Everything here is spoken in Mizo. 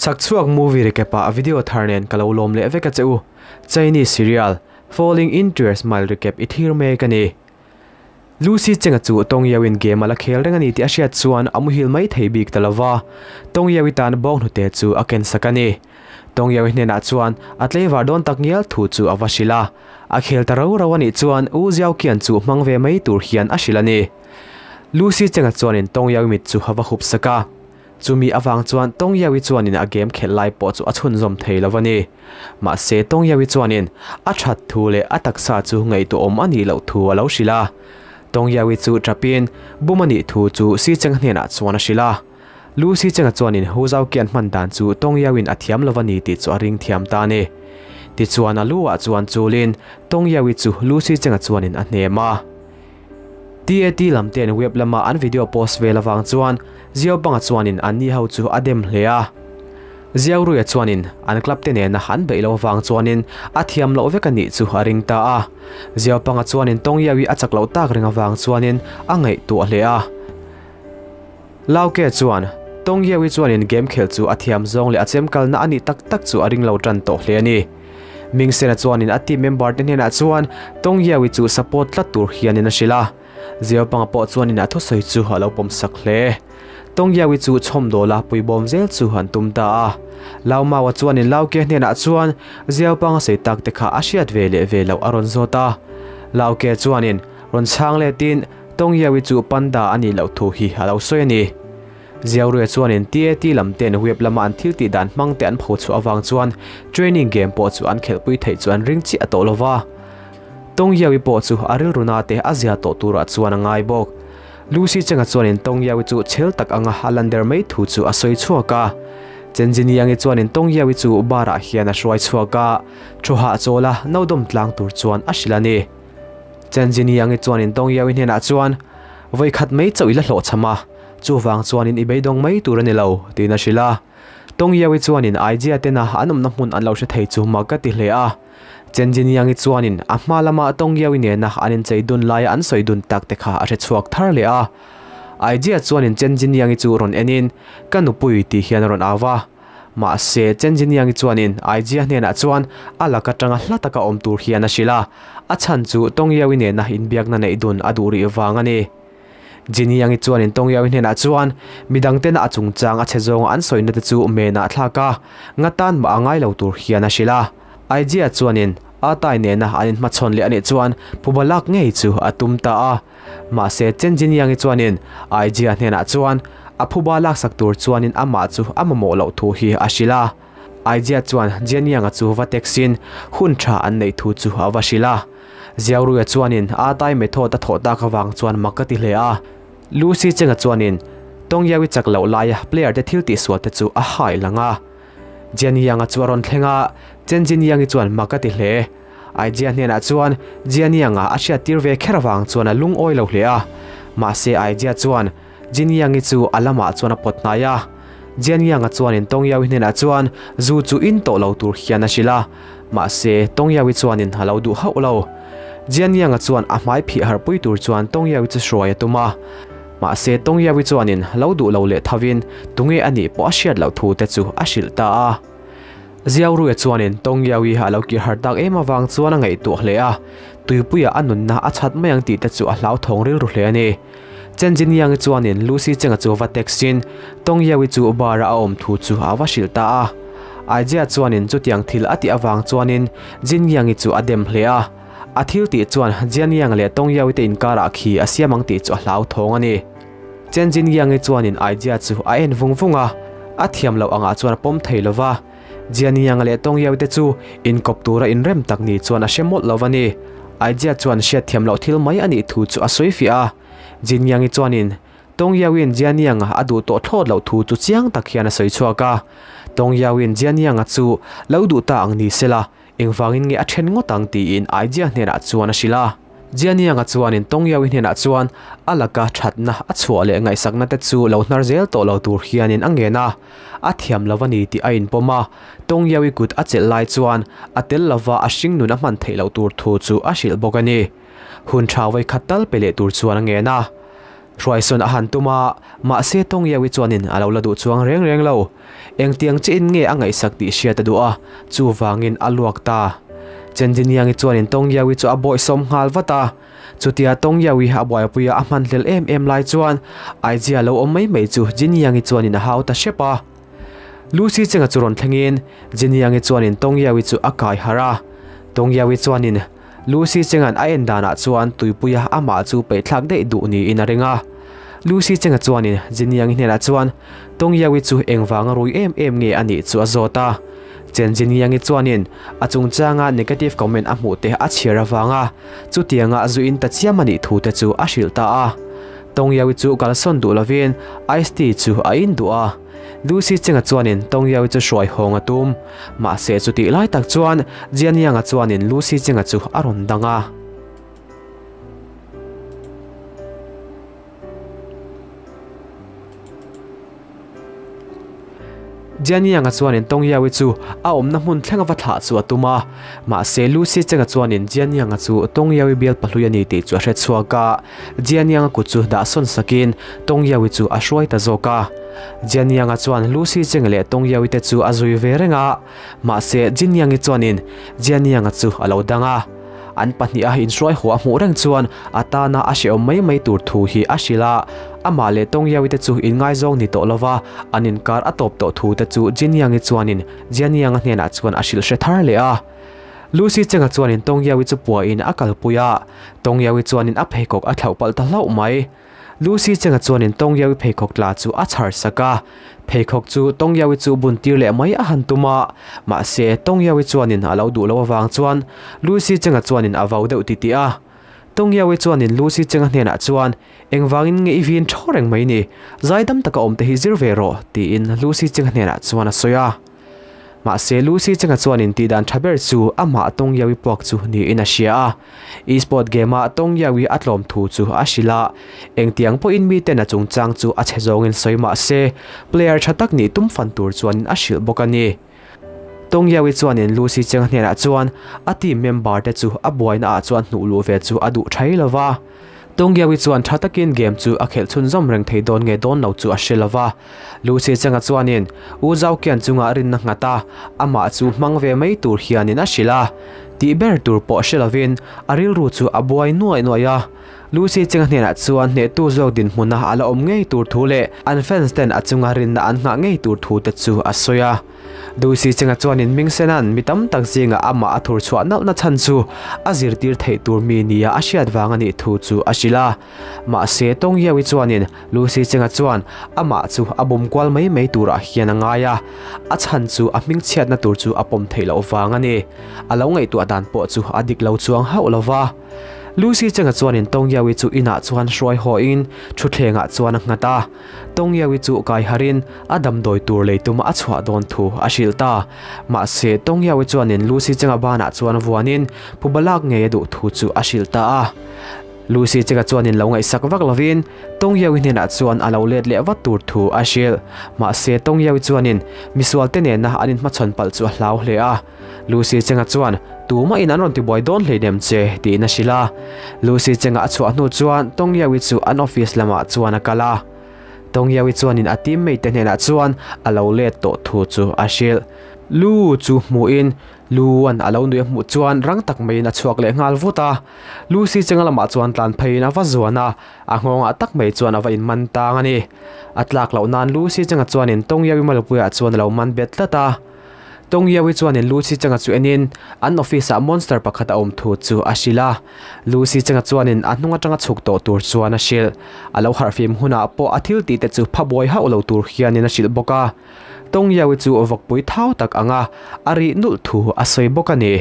Chhakchhuak movie recap ah video thar nen ka lo lawm leh vek a che u. Chinese serial Falling Into Your Smile recap i thlir mek a ni. Lucy Cheng-a chu Tong Yao-in game a la khel reng a ni tih a hriat chuan a muhil mai thei bik ta lo va, Tong Yao-i tan bawnghnute chu a ken sak a ni. Tong Yao-i hnenah chuan a tleivar dawn tak ngial thu chu a va hrilh a, a khel ta ro ro a nih chuan U Ziaoqian chu hmang ve mai tur hian a hrilh a ni. Lucy Cheng-a chuanin Tong Yao-i mit chu a va hup sak a. Chumi avang chuan Tong Yawi chuanin a game khelh lai pawh chu a chhunzawm thei lo a ni. Mahse Tong Yawi chuanin a that thu leh a taksa chu ngaihtuahawm a nih loh thu a lo hrilh a. Tong Yawi chu tapin bum a nih thu chu Si Cheng hnenah chuan a hrilh a. Lu Si Chenga chuanin Hu Zau Kian hman dan chu Tong Yawiin a thiam lo a ni tih chu a ring thiam ta a ni. Tichuan a lu ah chuan chulin Tong Yawi chu Lu Si Chenga chuanin a hnem a. TAT lam ten web lama an video post vel avang chuan Ziau Banga chuanin anni ho chu a dem hle a. Ziau Ruia chuanin an club te nena an beih loh avang chuanin a thiam loh vek a nih chu a ring ta a. Ziau Banga chuanin Tawng Yaui a chak loh tak reng avang chuanin a ngaihtuah hle a. Lau Ke chuan Tawng Yaui chuanin game khelh chu a thiam zawng leh a chem kalna a nih tak tak chu a ring lo tan tawh hle a ni. Ming Sena chuanin a team member te hnenah chuan Tawng Yaui chu support tlat tur hianin a hrilh a. Ziau panga pawh chuanin a thusawi chu a lo pawm sak hle. Tawng Yaui chu chhawmdawla puibawm zel chu an tum ta a. Lau Maua chuanin Lau Ke hnenah chuan Ziau panga sei tak te kha a hriat ve leh ve loh a rawn zawt a. Lau Ke chuanin rawn chhang letin Tawng Yaui chu panda a nih loh thu hi a lo sawi a ni. Ziau Ruia chuanin TAT lam ten web lama an thil tih dan hmang te an pho chhuah avang chuan training game pawh chu an khelhpui theih chu an ring chiah tawh lo va. Tawng Yaui pawh chu a rilru na te a zia tawh turah chuan a ngai bawk. Lucy Cheng-a chuanin Tawng Yaui chu chhel tak anga a lan der mai thu chu a sawi chhuak a. Chen Ziniangi chuanin Tawng Yaui chu bar ah hian a hruai chhuak a, thu hahchawl a no dawm tlang tur chuan a hrilh a ni. Chen Ziniangi chuanin Tawng Yaui hnenah chuan, Vawi khat mai chauh i la hlawhchham a, chuvang chuanin i beidawng mai tur a ni lo, tiin a hrilh a. Tawng Yaui chuanin Aijia tena an awmna hmun an lo hre thei chu mak ka ti hle a. Chen Ziniangi chuanin a hma lama Tawng Yaui nena an inchei dun laia an sawi dun tak te kha a hre chhuak thar leh a. Aijia chuanin Chen Ziniangi chu rawn enin, Ka nupui tih hian a rawn au va. Mahse, Chen Ziniangi chuanin Aijia hnenah chuan a lak atanga hla taka awm tur hian a hrilh a, a chhan chu Tawng Yaui nena inbiakna neih dun a duh rih vang a ni. Jiniangi chuanin Tawng Yaui hnenah chuan midangtena a chungchang a chhe zawnga an sawina te chu menah thlak a, ngatan mah a ngai lo tur hian a hrilh a. Aijia chuanin A Tai nena an inhmachhawn leh a nih chuan phuba lak ngei chu a tum ta a. Mahse, Chen Jiniangi chuanin Aijia hnenah chuan a phuba laksak tur chuanin amah chu a mamawh loh thu hi a hrilh a. Aijia chuan Jianianga chu va texin hun tha an neih thu chu a va hrilh a. Ziauruia chuanin a tai method a thawh tak avang chuan mak ka ti hle a. Lucy Chenga chuanin Tawng Yaui chak loh laia player te thil tihsual te chu a hai lang a. Jian Yang-a chu a rawn thleng a, Chen Jin Yang-i chuan mak ka ti hle. Aijia hnenah chuan Jian Yang-a a hriattir ve kher avang chuan a lungawi lo hle a. Mahse Aijia chuan Jin Yang-i chu a lamah chuan a pawt hnai a. Jian Yang-a chuanin Tawng Yaui hnenah chuan zu chu in tawh lo tur hian a hrilh a. Mahse, Tawng Yaui chuanin a lo duh hauh lo. Jian Yang-a chuan a hmai phih harhpui tur chuan Tawng Yaui chu hruai a tum a. Mahse, Tawng Yaui chuanin lo duh lo leh thovin tunge a nih pawh a hriat loh thu te chu a hrilh ta a. Ziau Ruia chuanin Tawng Yaui a lo kir har tak em avang chuan a ngaihtuah hle a. Tuipuia a nunna a chhat mai ang tih te chu a hlauthawng rilru hle a ni. Chen Jin Yang-i chuanin Lucy Cheng-a chu va text-in Tawng Yaui chu bar-a a awm thu chu a va hrilh ta a. Aijia chuanin chutiang thil a tih avang chuanin Jin Yang-i chu a dem hle a. A thil tih chuan Jian Yang leh Tawng Yaui te inkarah khi a siam ang tih chu a hlauthawng a ni. Chen Jin Yang-i chuanin Aijia chu a en vung vung a, a thiam loh angah chuan a pawm thei lo va. Jian Yang leh Tawng Yaui te chu inkawp tura inrem tak ni chuan a hre mawlh lo va ni. Aijia chuan hriatthiam loh thil mai a nih thu chu a sawi fiah a. Jin Yang-i chuanin Tawng Yaoin Jian Yang-a a duh tawh thlawt loh thu chu chiang tak hian a sawi chhuak a. Tawng Yaoin Jian Yang-a chu lo duh ta ang ni sela, engvangin nge a then ngawt ang tiin Aijia hnenah chuan a hrilh a. Jian Yang-a chuanin Tawng Yaoin hnenah chuan a laka thatna a chhuah leh ngaihsakna te chu lo hnar zel tawh lo tur hianin a ngen a. A thiam lo a ni tih a inpawm a, Tawng Yaoin kut a chelh lai chuan a tel lova a hringnun a hman theih loh tur thu chu a hrilh bawk a ni. Hun tha vawikhat tal pe leh tur chuan a ngen a. Hruaisawn a han tum a, mahse Tawng Yaui chuanin a lo la duh chuang reng reng lo. Engtiang chiin nge a ngaihsak tih hriat a duh a, chuvangin a luak ta. Chen Jiniangi chuanin Tawng Yaui chu a bawihsawm nghal vat a. Chutia Tawng Yaui a buaipuia a hmanhlel em em lai chuan Aijia lo awm mai mai chu Jiniangi chuanin a hau ta hrep a. Lucy Chenga chu rawn thlengin Jiniangi chuanin Tawng Yaui chu a kai harh a. Tawng Yaui chuanin Lucy Chenga'n a en danah chuan tuipuia amah chu peihthlak daih duh niin a ring a. Lucy Chenga chuanin Jiniangi hnenah chuan Tawng Yaui chu engvanga rui em em nge a nih chu a zawt a. Chen Jiniangi chuanin a chungchanga negative comment a hmuh te a chhiar avanga chutianga zu in ta chiam a nih thu te chu a hrilh ta a. Tawng Yaui chu kalsawn duh lovin Ice tea chu a in duh a. Lucy Chenga chuanin Tawng Yaui chu hruai hawng a tum. Mahse chutih lai tak chuan Jian Yang-a chuanin Lucy Chenga chu a rawn dang a. Jian Yang-a chuanin Tawng Yaui chu a awmna hmun thleng ava thlah chu a tum a. Mahse Lucy Chenga chuanin Jian Yang-a chu Tawng Yaui bial pahlui a ni tih chu a hre chhuak a. Jian Yang-a kut chu dah sawn sakin Tawng Yaui chu a hruai ta zawk a. Jian Yang-a chuan Lucy Cheng leh Tawng Yaui te chu a zui ve reng a. Mahse Jin Yang-i chuanin Jian Yang-a chu a lo dang a. An pahniha inhruai haw a hmuh reng chuan a tana a hrehawm mai mai tur thu hi a hrilh a. Amah leh Tawng Yaui te chu inngaizawng ni tawh lova an inkar a tawp tawh thu te chu Jin Yang-i chuanin Jian Yang-a hnenah chuan a hrilh hre thar leh a. Lucy Cheng-a chuanin Tawng Yaui chu puahin a kalpui a, Tawng Yaui chuanin a pheikhawk a thlauh palh ta hlauh mai. Lucy Cheng-a chuanin Tawng Yaui pheikhawk tla chu a chhar sak a, pheikhawk chu Tawng Yaui chu bun tir leh mai a han tum a, mahse Tawng Yaui chuanin a lo duh loh avang chuan Lucy Cheng-a chuanin a vau deuh titih a. Tawng Yaui chuanin Lucy Cheng-a hnenah chuan, Engvangin nge i vin thaw reng mai ni? Zaidam taka awm te hi zir ve rawh, tiin Lucy Cheng-a hnenah chuan a sawi a. Mahse, Lucy Cheng-a chuan intihdan tha ber chu amah Tawng Yaui puak chu niin a hria a. E-sport game-ah Tawng Yaui a tlawm thu chu a hrilh a. Engtiang pawhin miten a chungchang chu a chhe zawngin sawi mah se, player tha tak nih tum fan tur chuanin a hrilh bawk a ni. Tawng Yaui chuanin Lucy Cheng-a hnenah chuan a team member te chu a buaina ah chuan hnuh luh ve chu a duh thai lo va. Tawngyaui chuan tha takin game chu a khelh chhunzawm reng thei dawn nge dawn lo chu a hre lo va. Lucy Changa chuanin U Zaukian chunga rinna nghat a, amah chu hmang ve mai tur hianin a hrilh a. Tih ber tur pawh hre lovin a rilru chu a buai nuaih nuaih a. Lucy Changa hnenah chuan hnehtu zawk dinhmuna a la awm ngei tur thu leh an fans ten a chunga rinna an nghah ngei tur thu te chu a sawi a. Dusi Chenga chuanin Mingsena'n mi tam tak zingah amah a thur chhuah nalhna chhan chu a zirtir theih tur mi nia a hriat vang a nih thu chu a hrilh a. Mahse, Tawng Yaui chuanin Lucy Chenga chuan amah chu a bum kual mai mai turah hian a ngai a, a chhan chu a hmingchhiatna tur chu a pawm theih loh vang a ni. A lo ngaihtuah dan pawh chu a dik lo chuang hauh lo va. Lucy Chenga chuanin Tawng Yaui chu inah chuan hruai hawhin thutthlengah chuan a nghat a. Tawngyaui chu kai harin a damdawi tur lei tuma a chhuah dawn thu a hrilh ta. Mahse, Tawngyaui chuanin Lucy Chenga banah chuan vuanin phuba lak ngei a duh thu chu a hrilh ta a. Lucy Chenga chuanin lo ngaihsak vak lovin Tawngyaui hnenah chuan a lo let leh vat tur thu a hrilh. Mahse, Tawngyaui chuanin misualte nena an inhmachhawn palh chu a hlau hle a. Lucy Chenga chuan, Tumahin an rawn tibuai dawn hleinem che, tiin a hrilh a. Lucy Chenga a chhuah hnu chuan Tong Yaui chu an office lamah chuan a kal a. Tong Yaui chuanin a teammate te hnenah chuan a lo let tawh thu chu a hrilh. Lu chu hmuhin Lu-a'n a lo nui a hmuh chuan rang tak maiin a chhuak leh nghal vut a. Lucy Chenga lamah chuan tlan pheiin a va zuan a, a nghawngah tak mai chuan a va inman tang a ni. A tlak loh nan Lucy Chenga chuanin Tong Yaui malpuiah chuan a lo man bet tlat a. Tawng Yaui chuanin Lucy Changa chu enin an office ah monster pakhat a awm thu chu a hrilh a. Lucy Changa chuanin a hnung atanga chhuk tawh tur chuan a hrilh. A lo harhfim hunah pawh a thil tih te chu pha buai hauh lo tur hianin a hrilh bawk a. Tawng Yaui chu vawkpui thau tak anga a rih nulh thu a sawi bawk a ni.